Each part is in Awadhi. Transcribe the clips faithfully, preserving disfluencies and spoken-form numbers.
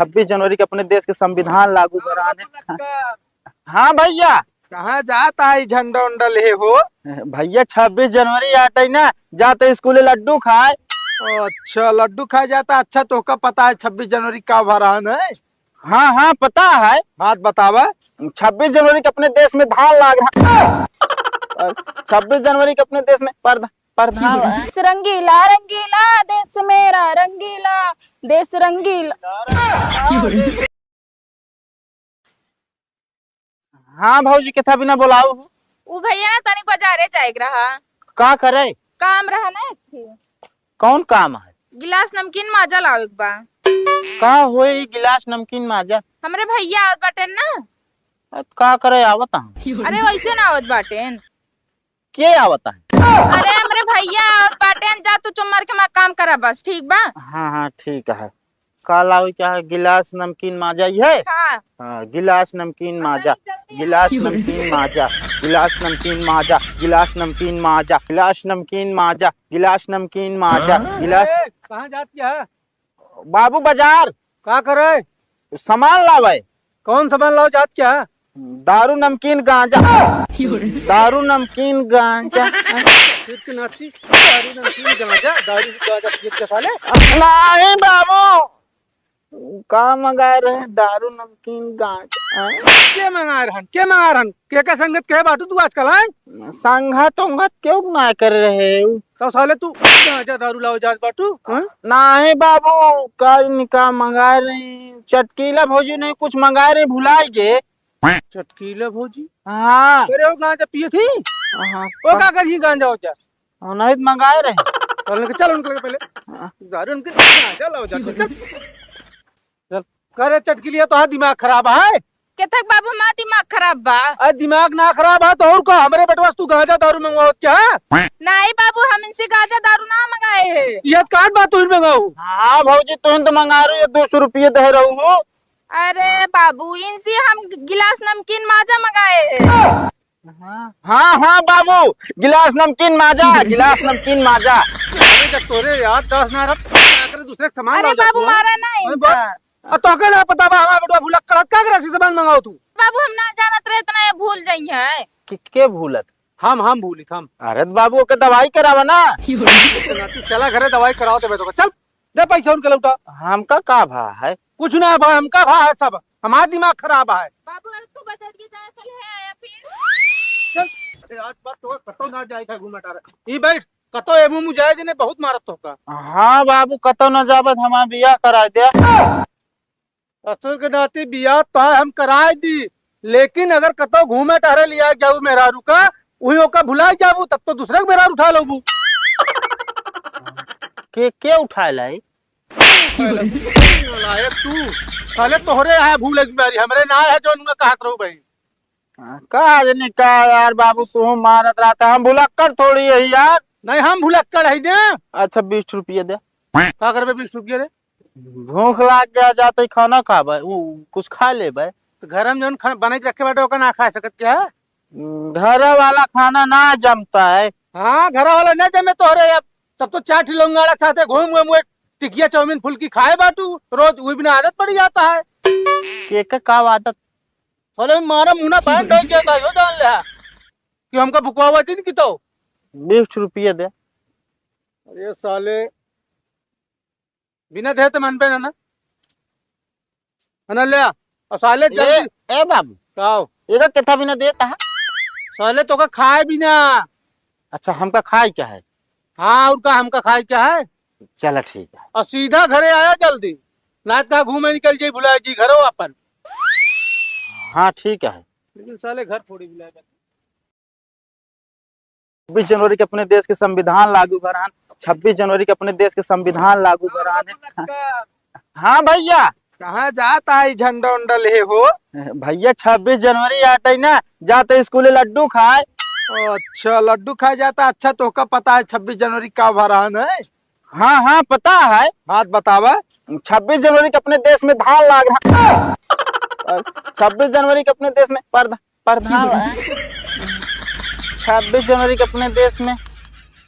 छब्बीस जनवरी के अपने देश के संविधान लागू भा रहन है। हाँ भैया। कहाँ जात है ई झंडा उंडा ले हो? भैया, छब्बीस जनवरी आटै ना, जात है स्कूले लड्डू खाए। अच्छा, लड्डू खाए जाता। अच्छा, तोहका पता है छब्बीस जनवरी का भा रहन है? हाँ, हाँ, पता है। बात बतावा। छब्बीस जनवरी के अपने देश में धान लाग रहा। छब्बीस जनवरी के अपने देश में परध-, परधान। देश रंगीला, रंगीला, देश मेरा रंगीला, देश रंगीला। हाँ भौजी, केथा बिना बोलाऊ हो? उ भैया ना, तनिक बाजारे जाए के रहा। का करे? काम रहा ना एक ठे। कौन काम है? गिलास नमकीन माजा लावे के बा। का होए ई गिलास नमकीन माजा? हमरे भैया आवत बाटेन ना। अ, का करे आवत हैं? अरे वैसे ना आवत बाटेन। के आवत है? अरे हमरे भैया आवत बाटेन, जा तू चुम्मर के मा काम करा बस, ठीक बा? हाँ, हाँ, ठीक है। का लावे के है? गिलास नमकीन माजा, इहे? हाँ। हाँ, गिलास नमकीन माजा, जल्दी गिलास नमकीन माजा, गिलास नमकीन माजा, गिलास नमकीन माजा, गिलास नमकीन माजा, गिलास नमकीन माजा, हाँ? गिलास। ए, कहाँ जात क्या है? बाबू, बाजार। का करे? सामान लावे। कौन सामान लावे जात क्या है? दारू, नमकीन, गांजा। दारू, नमकीन, गांजा। सिर के नाती, दारू, नमकीन, गांजा, दारू, गांजा पियत के साले। नहीं बाबू, का मंगाए रहे? दारू, नमकीन, गांजा। के मंगाए रहन? के मंगाए रहन? के का संगत के बाटू तू आजकल, आय? संगत उंगत क्यों ना कर रहे हो? तो साले तू गांजा दारू लावे जात बाटू, हाँ? नहीं बाबू, का निका मंगाए रहे, चटकीला भौजी नहीं कुछ मंगाए रहे, भुलाए गे। चटकीला भौजी? हाँ। अरे वो गांजा पिए थी? हाँ। वो का करी गांजा हो जा? हाँ, नहीं तो मंगाए रहे। चल उनके, चल उनके लगे पहले। हाँ। दारू उनके गांजा लाओ जाके, चल। चल। करे चटकीलिया, तोहार दिमाग खराब है? केथक बाबू, हमार दिमाग खराब बा? अरे दिमाग ना खराब है तो और का? हमरे बेटवा से तू गांजा दारू मंगवावत क्या है? नहीं बाबू, हम इनसे गांजा दारू ना मंगाए हैं। ये का बात तू ही मंगाऊ? हाँ भौजी, तू ही तो मंगा रही हो, दो सौ रुपये दे रहू हो। अरे बाबू, इनसे हम गिलास नमकीन माजा मंगाए हैं। हाँ, हाँ, हाँ बाबू, गिलास नमकीन माजा, गिलास नमकीन माजा। अरे जब तोरे याददाश्त ना रहत, तो क्या करे, दूसरे के सामान अरे लाओ जा बाबू, तू, हाँ? मारा ना अरे इनका। बा-, आ तोहके ना पता बा, हमार बेटवा भुलक्कड़ है, का करे से सामान मंगाओ तू? बाबू, हम ना जानत रहे, इतना ये भूल जाई है। के, के भूलत? हम, हम भूलित, हम। अरे तो बाबू, ओके दवाई करावा ना। चला घरे दवाई कराओ तो बेटवा, चल। दे पैसा उनके लौटा। हमका का भा है? कुछ ना भा, हमका भा है सब। हमार दिमाग खराब है। बाबू, अब तू बदल के जाए, कल है आया फिर। चल, अरे आज बात तो कतो ना जाए था घूमे टारे। ई बैठ, कतो एमू मु जाए देने बहुत मारत तो का। हाँ बाबू, कतो ना जाबत, हमार बियाह कराए दे। ससुर के नाती बियाह तो हम कराए दी, लेकिन अगर कतो घूमे टहरे लिया जाऊ मेहरारू का, उही ओका भुलाए जाबू, तब तो दूसरे के मेहरारू उठा लेबू। के, के उठाए लाई? नालायक तू, साले तोहरे है भूल एक बारी, हमरे ना है जौन मैं कहत रहू भाई। हाँ, का जनी का यार बाबू, तू मारत रहता, हम भुलक्कड़ थोड़ी है यार। नहीं, हम भुलक्कड़ है ने। अच्छा, बीस रुपये दे। का करबे बीस रुपये रे? भूख लाग गया, जाते खाना खाबे, उ, कुछ खा लेबे। तो घर में जौन खाना बना के रखे बाटे, ओका ना खा सकत क्या? घर वाला खाना ना जमता है। हाँ, घर वाला ना जमे तोहरे अब, तब तो चार ठे लौंगाड़ा साथे घूम घूम वे टिकिया चाउमीन फुल्की खाए बाटू रोज, वो बिना आदत पड़ जाता है। के का, का आदत? साले मारा मुंह ना पैंट ढोक गया था, यो जान ले कि हमका भुकवावा दिन की तो। बीस रुपये दे। अरे साले, बिना दे तो मन पे ना, ना। है ना, ले आ। और साले ए, जल्दी। ए बाबू। का हो? एका केथा बिना देता है? साले तो का खाए बिना। अच्छा, हमका खाए क्या है? हाँ, और का हमका खाए क्या है? चला ठीक है। और सीधा घरे आया जल्दी, ना तो घूमे निकल जाई, भुला जी घरो अपन। हाँ, ठीक है। लेकिन साले घर थोड़ी भुलाए जाते। छब्बीस जनवरी के अपने देश के संविधान लागू भा रहन, छब्बीस जनवरी के अपने देश के संविधान लागू भा रहन है। हाँ भैया। कहाँ जात है झंडा उंडा ले हो? भैया, छब्बीस जनवरी आटे ना, जाते स्कूले लड्डू खाए। अच्छा, लड्डू खाए जाता। अच्छा, तोहका पता है छब्बीस जनवरी का भा रहन है? हाँ, हाँ, पता है। बात बतावा। छब्बीस जनवरी के अपने देश में धान लाग रहा। छब्बीस जनवरी के अपने देश में परधा-, परधान। छब्बीस जनवरी के अपने देश में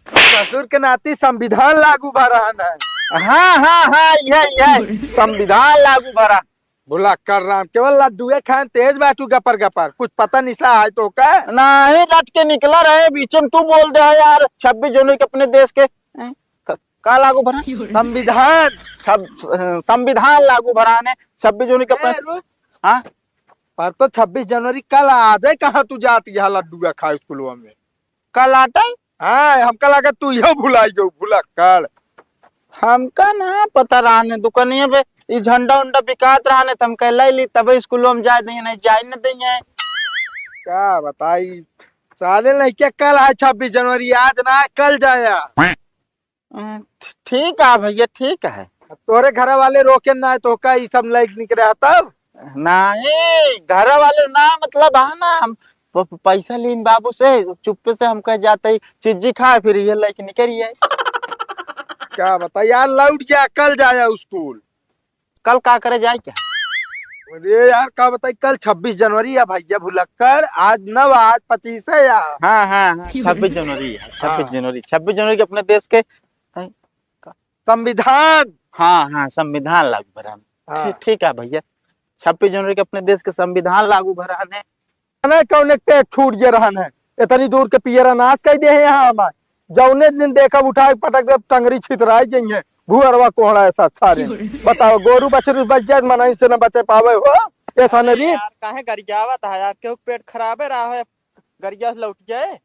ससुर के नाती संविधान लागू भा रहन है। हाँ, हाँ, हाँ, यह, यह संविधान लागू भरा। भुलक्कड़ राम, केवल लड्डुए खाएन तेज बाटू गपर गपर, कुछ पता निसा है तो का? नहीं, रट के निकला रहे, बीच में तू बोल दे है यार, छब्बीस जनवरी के अपने देश के, हैं? क-, का लागू भरा? संविधान। छब-, संविधान लागू भरा ने, छब्बीस जनवरी के अपने ए, रुक। हाँ? पर तो छब्बीस जनवरी कल आ जाए, कहाँ तू जात यहाँ लड्डुआ खाए स्कूलवा में? कल आटे? हाँ, हमका लगा तू इहो भुलाई गयो, भुलक्कड़। हमका ना पता रहने दुकानिया पे ई झंडा उंडा बिकात रहने, त हम कह ले ली, तबे स्कूलों में जाए देंगे, नहीं जाए न देंगे। का बताई, साले लइके कल है छब्बीस जनवरी, आज ना, कल जाया। अ, ठ-, ठीक है भैया, ठीक है। अब तोरे घर वाले रोके ना है तो का ई सब लाइक निकले है तब? नहीं, घर वाले ना, मतलब है ना, हम प-, प-, पैसा लीन बाबू से, चुप्पे से हम कह जाते ही चिज्जी खाए, फिर ये लाइक निकल ही है। का बता यार, लौट जा, कल जाया स्कूल। कल का करे जाए क्या? अरे यार, का बताई, कल छब्बीस जनवरी है भैया भुलक्कड़, आज नव, आज पच्चीस है यार। हाँ, हाँ, हाँ, छब्बीस जनवरी है, हाँ। छब्बीस जनवरी, छब्बीस जनवरी के अपने देश के, हैं? संविधान। हाँ, हाँ, संविधान लागू भरा। हाँ। ठीक, ठीक है भैया, छब्बीस जनवरी के अपने देश के संविधान लागू भरा ने। जाने कौने पेट छूट गए रहन है, इतनी दूर के पियरा नाश कर दे है यहाँ हमार। जौने दिन देखब उठा के पटक देब, टंगरी छितराई जइहे, भुअरवा कोहड़ा ऐसा सारे। बताओ, गोरू बछरू बच जाए, मनई से न बचे पावे हो, ऐसा न रीत। यार, काहे गरियावत है यार, केहू के पेट खराबे रहा है, गरिया से लौट जाए।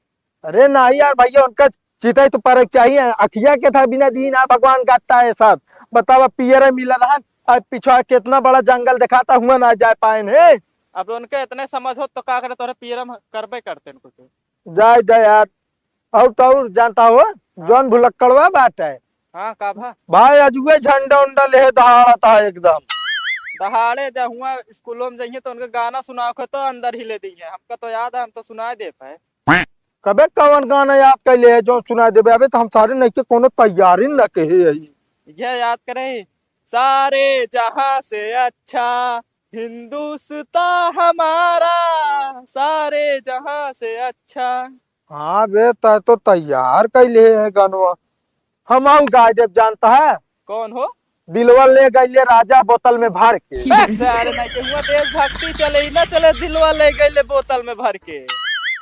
अरे नहीं यार भैया, उनका चितई तो परक चाहिए, अखिया के था बिना दीन आ भगवान गट्टा है सब। बतावा, पियरे मिला रहन, अब पिछवा कितना बड़ा जंगल दिखाता हुआ ना जाए पाएन है। अब उनके इतने समझ होत तो का करे, तोरे पियरे में करबे करते हैं कुछ। जाए दे यार। और तो और जानता हो, हाँ। जौन भुलक्कड़वा बाटे। हाँ, का भा? भाई, अजुए झंडा उंडा लेहे दहाड़त है एकदम। दहाड़े जा हुआ स्कूलों में जाइए तो उनके गाना सुनाओ के तो अंदर ही ले दीजिए। हमका तो याद है, हम तो सुनाए दे पाए। कबे कवन गाना याद कर ले है जो सुनाए देबे? अबे तो हम सारे नहीं के कोनो तैयारी न कहे है। ये याद करे, सारे जहां से अच्छा हिंदुस्तां हमारा, सारे जहां से अच्छा। हाँ बे, तै तो तैयार कैले है गानवा। हम आऊ गाय देव जानता है। कौन हो? दिलवा ले गईले राजा बोतल में भर के। बे, सारे नहीं के हुआ देशभक्ति चले ही ना चले, दिलवा ले गईले बोतल में भर के।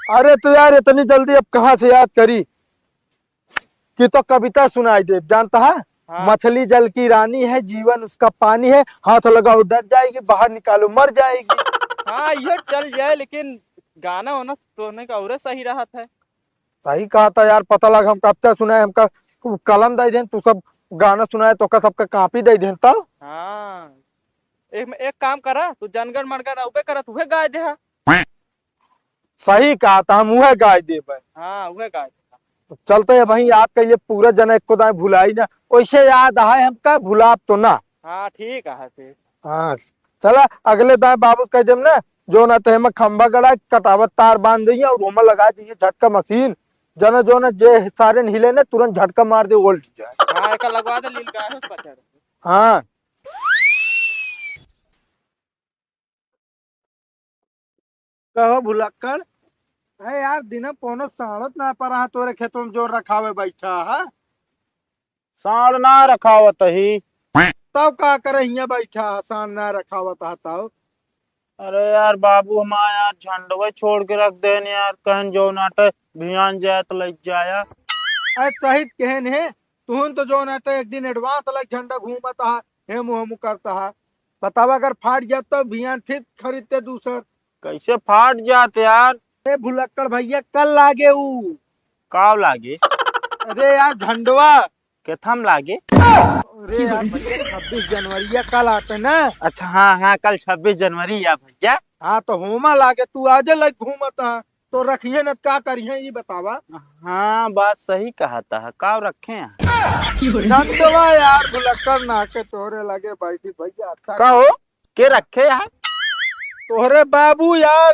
अरे तो यार, इतनी जल्दी अब कहाँ से याद करी? कि तो कविता सुनाई दे, जानता है? हाँ। मछली जल की रानी है, जीवन उसका पानी है, हाथ लगाओ डर जाएगी, बाहर निकालो मर जाएगी। हाँ, ये चल जाए, लेकिन गाना होना तो नहीं का और सही रहत है। सही कहा था यार, पता लगा हमका अब क्या सुनाए, हमका कलम दे दें, तू सब गाना सुनाए, तो का सबका कॉपी दे दें तब। हाँ, एक, एक काम करा, तू जनगण मनगण अउबे करत, उहे गाय दे हा। सही कहा था, हम उहे गाय देबे। हाँ, उहे गाय दे हा। चलते हैं भाई, याद कहिए पूरा जना एको दाएं भुलाई ना, वैसे याद आए हमका, भुलाब तो ना। हाँ, ठीक है फिर। हाँ, चला अगले दाएं बाबू से कह देम ना, जो ना तो हम खंभा गड़ा के कटावत तार बांध दइए और ओमा लगा दीजिए झटका मशीन, जना जो ना जे सारे हिले ना तुरंत झटका मार दे, उलट जाए। हाँ, एक लगवा दे, लील गाय हो पचड़। हाँ। कहो भुलक्कड़, अरे यार, दिना पौनो साड़त ना पड़ा है तोरे खेतों में जो रखावे बैठा है। साँड़ ना रखावत ही। तब का करे हियाँ बैठा है, साँड़ ना रखावत है तब? अरे यार बाबू, हमार यार झंडवे छोड़ के रख देन यार, कहन जो नाटे भियान जाए तो लग जाया। अरे सही कहन है, तुहन तो जो नाटे एक दिन एडवांस लग झंडा घूमत है, हेमू हेमू करता है। बतावा, अगर फाट जात तो भियान फिर खरीदते दूसर। कैसे फाट जात यार? ए भुलक्कड़ भैया, कल लागे ऊ। काव लागे? अरे यार, झंडवा। केथम लागे? अरे यार भैया, छब्बीस जनवरी या कल आटे ना। अच्छा, हाँ, हाँ, कल छब्बीस जनवरी या भैया। हाँ, तो होमा लागे, तू आजे लग घूमत है। तो रखिए न, का करिए, ई बतावा। हाँ, बात सही कहत है, का रखे हैं? झंडवा यार, भुलक्कड़ ना के तोरे लगे बैठी भैया, अच्छा का हो? के रखे हैं? तोहरे बाबू यार।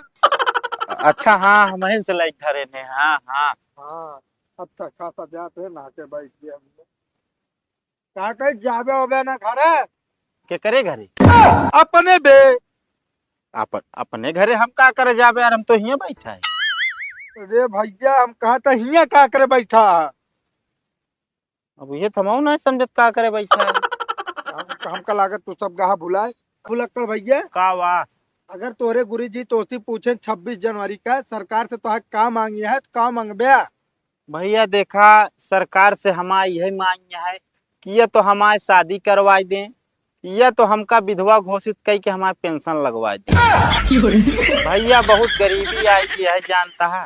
अच्छा, हाँ, हमहिन से लाइक धरे ने, हाँ, हाँ। हाँ, अच्छा खासा जात है, ना के बैठ गया हमने। का कहे, जाबे ओबे ना घरे? केकरे घरे? अपने बे। अपन, अपने घरे हम का करे जाबे यार, हम तो हियाँ बैठा है। अरे भैया, हम कहा था हियाँ का करे बैठा है? अब ये तो हमहू नहीं समझत का करे बैठा है। हम, हमका लागत तू सब गहा भुलाए। भुलक्कड़ भैया। का वा? अगर तोरे गुरुजी तोसी पूछे छब्बीस जनवरी का सरकार से तोहार का मांगी है, तो का मांगबे? भैया देखा, सरकार से हमार यही मांग है कि ये तो हमार शादी करवाई दें, ये तो हमका विधवा घोषित कई के हमार पेंशन लगवाई दें। भैया बहुत गरीबी आई गई है जानता है,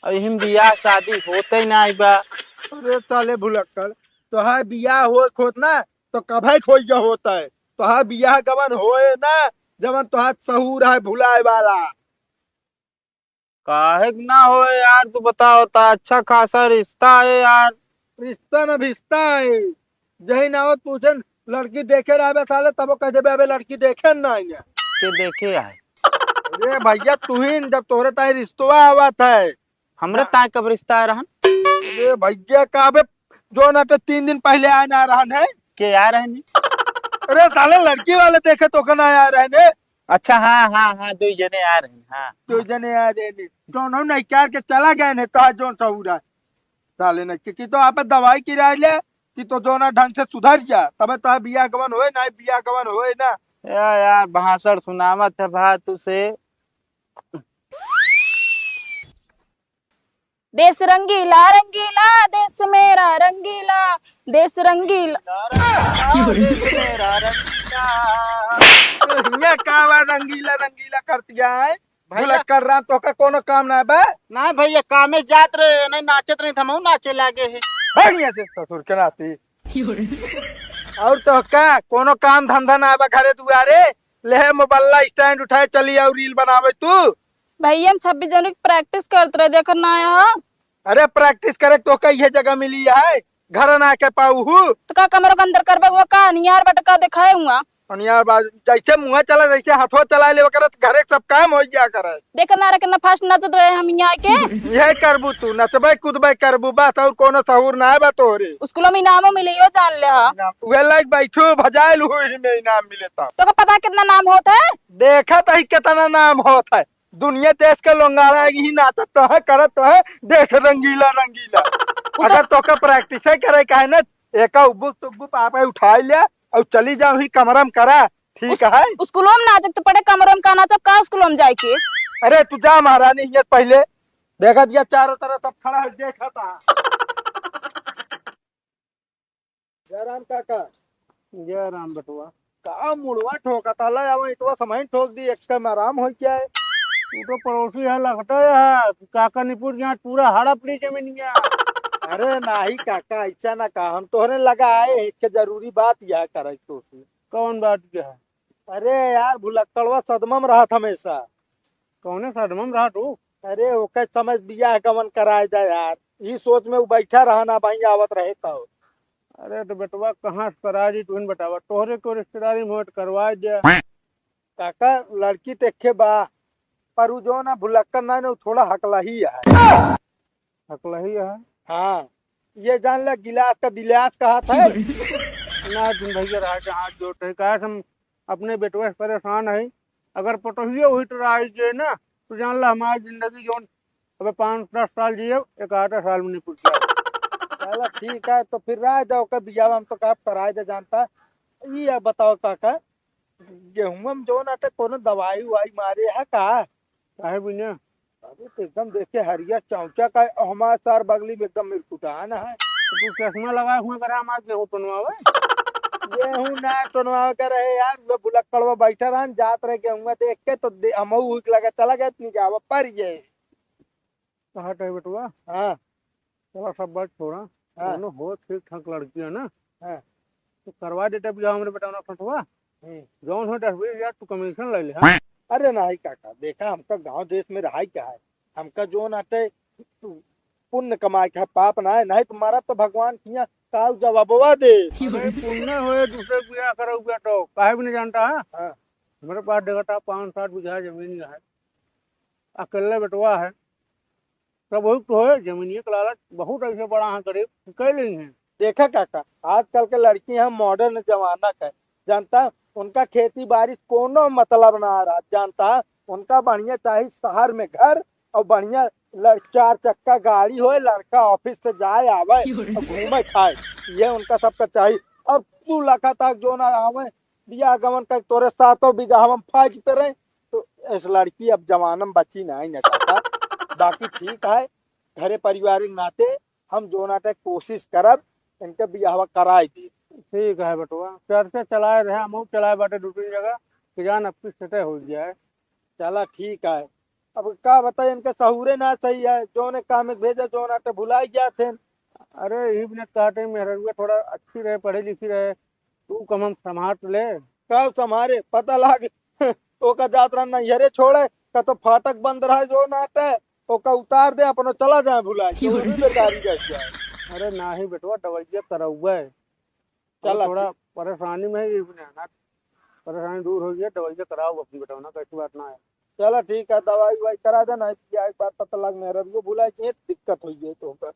और इहिम बियाह शादी होते ही ना बा। अरे साले भुलक्कड़, तोहार बियाह होए खोत ना तो कभे खोइया होता है, तोहार बियाह गवन होए ना, जवन तोहार सहूर है भुलाए वाला। काहे के ना होए यार, तू बताओ, ता अच्छा खासा रिश्ता है यार। रिश्ता न भिश्ता है, जही ना आवत पूछन, लड़की देखे रहबे साले, तबो कह देबे, "अबे लड़की देखे ना आइया।" के देखे आए? अरे भैया, तू ही न, जब तोरे ताई रिश्तवा आवत है। हमरे ना। ताई कब रिश्ता आ रहन? अरे भैया, का अबे जो ना तो तीन दिन पहले आए ना रहन है। के आ रहन है? अरे साले, लड़की वाले देखे तो का ना आ रहन है। अच्छा, हाँ, हाँ, हाँ, दो जने आ रहन, हाँ। दो जने आ रहन है। जो ना नहीं कार के चला गए ने, तो आज जोन सहूर है। साले ने कि, कि तो आप दवाई किराए ले, कि तो जो ना ढंग से सुधर जा, तबे तो बियाह गवन होए ना, बियाह गवन होए ना। या यार, भाषण सुनावत है भा तुसे। देश रंगीला रंगीला, देश मेरा रंगीला, देश रंगीला। देश मेरा रंगीला। ये का बा रंगीला रंगीला करतिया है? भैया। भुलक्कड़ राम, तोहका कोनो काम ना बा? ना भैया, कामे जात रहे, नहीं नाचत रहे, हमहू नाचे लागे है। भाग यहाँ से ससुर के नाती। और तोहका कोनो काम धंधा ना बा घरे दुआरे? ले मोबाइल stand उठाए चली और reel बनावे तू। भैया, हम छब्बीस जनवरी की practice करत रहे, देखत ना आया हो। अरे practice करे तो का इहे जगह मिली है, घर ना के पाऊ हु। तो का कमरो के अंदर करबे हुआ का? अनियार बट का देखाए हुआ? अनियार बा, जैसे मुँह चला, जैसे हाथवा चला ले ओकरे, तो घरे के सब काम हो जा करे। देख ना रे, कितना fast नाचत रहे हम यहाँ के। यह करबू तू, नचबे कूदबे करबू बस, और कोनो सहूर ना बा तोहरे। स्कूलों में इनामो मिले, यो जान ले हा। इनाम, उहे लायक बैठू, भजाइल हुई में इनाम मिले तब। तो का पता कितना नाम होत है? देखत ही कितना नाम होत है। दुनिया देश के लोंगाड़ा ही नाचत तो है, करत तो है, देश रंगीला रंगीला। उ तो अगर तोका practice करे का है ना, एका उब्बुक तुब्बुक आपे उठाई ले और चली जाओ ही कमरा में करा, ठीक उस-, है? स्कूलों में नाचक तो पड़े, कमरों में का नाचब, का स्कूलों में जाए के? अरे तू जा महारानी, हियाँ पहले देखा दिया चारों तरफ सब खड़ा है, देखा था। जय राम काका। जय राम बेटवा। का मुड़वा ठोकत हला, अब ईंटवा समय ठोक दी, एक कम आराम हो जाए। तू तो पड़ोसी है, लगता है, काका निपुर यहाँ पूरा हड़प ली जमीनिया। अरे नाही काका, ऐसा ना कहा, हम तोहरे लगा आए, एक जरूरी बात यह करे तो से। कौन बात क्या है? अरे यार, भुलक्कड़वा सदमा में रहत हमेशा। कौने सदमा में रहत हो? अरे, ओकर समय बियाह गवन कराए दे यार। ई सोच में उ बैठा रहा ना, भाई आवत रहे तो। अरे, तो बेटवा कहाँ से कराए दी, तुहिन बतावा। तोहरे को रिश्तेदारी में होत करवाए दे। काका, लड़की तो एके बा, पर उ जो ना भुलक्कड़ ना, ना, उ थोड़ा हकलही है। हकलही है? हाँ, ये जान ले, गिलास का दिलास कहा था। ना, तुम भैया रहा के हाथ जोड़ते हैं, काहे से हम अपने बेटवा से परेशान है। अगर पटोहियो हुई तो आई जे ना, तो जान ला हमारी जिंदगी जोन अबे पाँच दस साल जिए, एक आधा साल में निपट जाए। चलो ठीक है, तो फिर रह जाओ का बियाह हम तो का कराए दे जानता। ये बताओ काका, गेहूं में जोन अटे कोनो दवाई उवाई मारे है का? काहे बिना? अरे तो एकदम देखे हरियर चौचा का, हमारे सार बगली में एकदम मिरकुटान है। तो तू चश्मा लगाए हुए करा, हमारे गेहूं टोनवावे। गेहूं ना टोनवावे का रहे यार, वो भुलक्कड़वा बैठा रहन, जात रहे गेहूं देख के, तो दे-, हमहू हुक लगा चला गए, इतनी जावा पर ये। कहा टे बेटवा? हाँ। चला सब बात छोड़ा। हाँ। दोनों हो ठीक ठाक लड़की है ना? हाँ। तो करवा देते बियाह हमरे बेटा ना फंसवा। हम्म। जौन हो दस बीस हजार तू commission ले ले, हाँ? अरे नाही काका, देखा हमका गांव देश में रहाई का है, हमका जौन आटे पुण्य कमाए का है, पाप ना है, नहीं तो मरब तो भगवान किया काऊ जवाबवा दे। अरे पुण्य होए दूसरे के बियाह करो बिया तो काहे भी नहीं जानता है? हाँ। हमारे पास देखा था पाँच सात बीघा जमीन है, अकेले बेटवा है, सब वही तो है, जमीनिए के लालच बहुत ऐसे बड़ा है गरीब, कह लेंगे। देखा काका, आजकल के लड़की हैं modern जमाना का, जानता, उनका खेती बाड़ी से कोनो मतलब ना आ रहा, जानता, उनका बढ़िया चाही शहर में घर और बढ़िया लड़-, चार चक्का गाड़ी होए, लड़का ऑफिस से जाए आवे, घूमे खाए, ये उनका सबका चाहिए। अब तू लखा तक जो ना आवे, बियाह गवन कर तोरे सातों बीघा हम फाइट पे रहे, तो इस लड़की अब जमाना में बची नहीं न काका। बाकी ठीक है, घरे परिवार के नाते हम जोना तक कोशिश करब, इनके बियाहवा कराए दी। ठीक है बेटवा, चर्चा चलाए रहे, हम चलाए बाटे दो तीन जगह कि जान अब की सेटे हो जाए। चला ठीक है, अब का बताए, इनके सहूरे ना सही है, जोने काम में भेजा जोना ते भुलाई जाते हैं। अरे इही बिना काटे, मेहररुआ थोड़ा अच्छी रहे, पढ़ी लिखी रहे, तू कम हम संभाल ले। कब संभारे, पता लाग ओका जात रहा नैहरे छोड़े, का तो फाटक बंद रहा जो नाटे, ओका उतार दे, अपनो चला जाए भुला के, वो भी बेकारी रह जाए। अरे नाही बेटवा, दवाइया करौबे। चला थोड़ा ठीक। परेशानी में है ये भी ना, परेशानी दूर हो गई, दवाइया कराओ अपनी बेटवा ना, कैसी बात ना है। चला ठीक है, दवाई उवाई करा देना, एक बार पता लग मेहररुआ भुला के दिक्कत हो गई तो ओकर।